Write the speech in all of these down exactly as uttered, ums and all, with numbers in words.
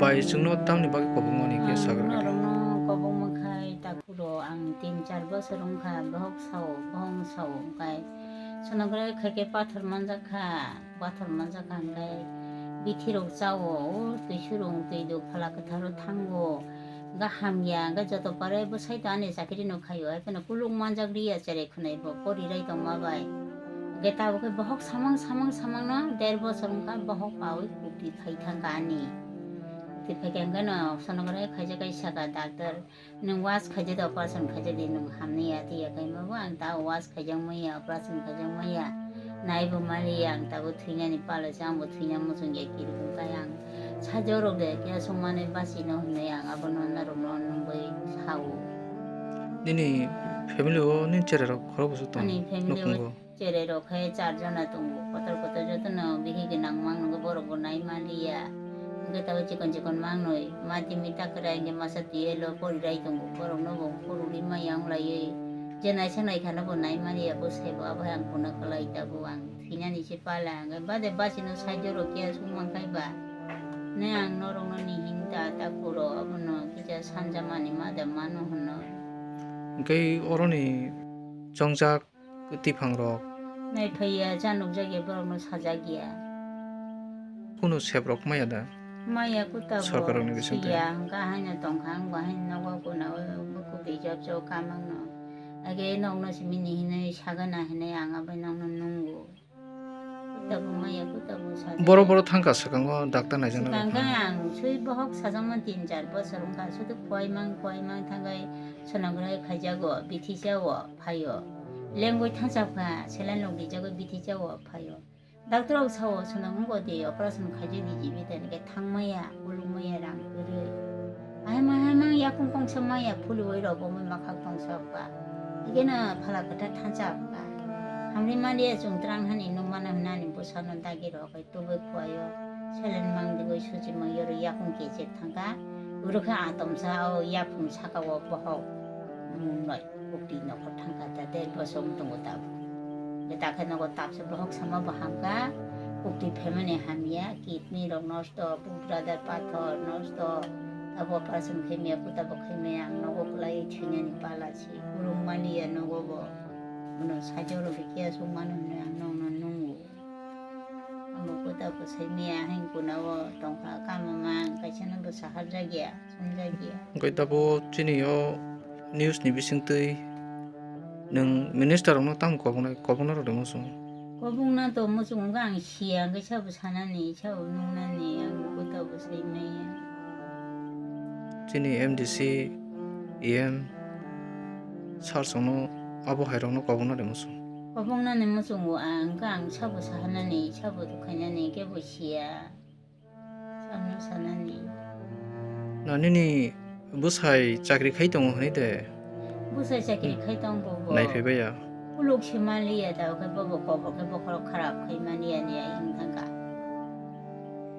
Bai chwngno tamni bagwi kobongmani khe Ang sagra khe? Norokno kobongma khai takhuro ang tin char bosor wngkha, bohok sao, bohong sao, hwnkhe sonography khaikhe pathor manjakha, pathor manjakha hwnkhe bithirok chao, o twi surung, twi duk, phala kwtharo thango, hwnkhe hamya, hwnkhe joto pare bwsai to ani chakiri no khaio, hai phano kuluk manjak riya cherai khwnai bo, porirai tongma bai. Hwnkhe tabukhe bohok samang, samang, samangno der bosor wngkha, bohok paui kukti phai thangkha ani. Kukti phaikha hwnkhe no sonography khaijak kai saka doctor, "Nwng was khaijak di, operation khaijak di, nwng hamni ya," tei ya kaima bo ang ta was khaijak maya, operation khaijak maya. Nai bo mali ya, ang tabuk thwinani pala se, ang bo thwina muchung ya, kiri bo kai ang. Sajorok de, kya songmani basi no hwnwi ang abono norokno nungwi sao. Nini family o nini cherai rok khorok bwswk tong? Ani family o nukung bo? Cherai rok khe char jona tongo, kotor kotor jotono bihik gwnang mang nungo, borok bo nai maliya. Hwnkhe tabuk chikon chikon mang nwi, mati mita kwrai hwnkhe masa twi elo porirai tongo, borokno bo phuruni maya wng laiwi. Je naisa nai khano bo nai maliya, bwsai bo abo hai ang kuna kwlai tabuk ang thwinani se pala hwnkhe bade basi no sajorok kya sung mang khai ba. Ne ang norokno ni hinta ta kuro abono kisa sanjamani ma da mano hwnno. Hwnkhe oroni chongjak twiphang rok? Nai phaiya, cha nukjakya, borokno sajakya. Kunu sep rok maya da? Maya kuta bo sorkar rokni bisingtwi siya, hwnkha haino tongkha, ang bo haino nogo kuna o, o, o, kubui job job kamangno. Age nokno simi ni hinwi sagana hinwi ang abai nokno nungo. Kuta bo maya, kuta bo sajak. Boro boro thangkha swkango doctor naijakna rok. Swkang khe ang swi bohok sajakmani tin char bosor wngkha, sudu kuaimang kuaimang thangkhai sonography khaijago, bithisa o phaio. Lengwi thangchapkha, saline rok rijagwi bithisa o phaio. Doctor rok sao, "Sono wngkha di, operation khaijak di, jibi tani khe thangmaya, ulukmaya rang kwrwi." Ahaima, ahaima yakung kongsa maya, phulwi rok bo mai makhak tongsa ba. Ikena phala kwthar thansa ba. Hamri maliya chwng twrang hani nukmano hwnani bwsano dagi rok hai tubui khuaio. Saline mang digoi suchi mang yoro yakung kechek thangkha. Uro khe ang tomsa o yaphung saka o bohok mungnoi. Ukti nokhor thangkha ta, der bosong tongo tabuk. Beta khe nogo tapsa bohok sama bo hamkha. Ukti phaimani hamya, kidney rok nosto, bladder pathor nosto. Abo operation khaimaya, kuta bo khaimaya, ang nogo kwlai thwinani pala si. Urung maliya nogo bo. Bono sajorok rikya sung mano hwnwi ang nokno nungo. Amo kuta bo saimaya, hain kuna o tongkha, kama mang, kaisa no bo saharjakya. Hwnjakya. Hwnkhe tabuk chini o news ni bisingtwi nwng minister rokno tamo kobongnai, kobongna rwdi muchung? Kobongna to muchung wngkha ang siya, hwnkhe sabo sanani, sabo nuknani, ang bo tabo saimaya. Chini M D C, E M, sir songno abo hai rokno kobongna rwdi muchung? Kobongnani muchungo ang, hwnkhe ang sabo sahanani, sabo khainani, kebo siya. Samno sanani. Na nini bwsai chakri khai tongo hwnwi de? Bwsai chakri khai tong bo bo. Naiphai baiya? Uluk se maliya da, khe bo bo kobor khe bokhorok kharap khai maliya ni ai wng thangkha.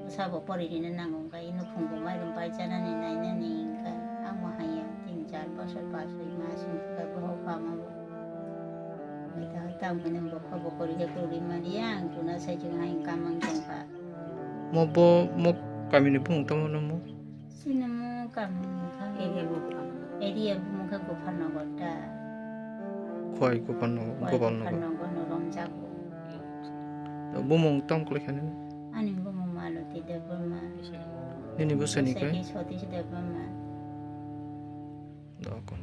Bwsa bo pori rina nango wngkha, i nukhung bo mairum pai chanani nainani wngkha. Ang bo haiya tin char bosor pas soi mas wngkha bohok pama bo. Mai ta tam hwnwi bo kho bo kori khe kori maliya, ang tuna sai chwng hai kamang tongkha. Mo bo, mo kamini bumung tamo no mo? Sini mo kamini mokha. Area bumung kha Gopalnagar ta. Khwai Gopalnagar, Khwai Gopalnagar. Gopalnagar no romjago. Bumung tamo kwlai kha nini? Ani bumung Maloti Debbarma. Nini bwsai ni khe? Bwsai khe Satish Debbarma. Dokon.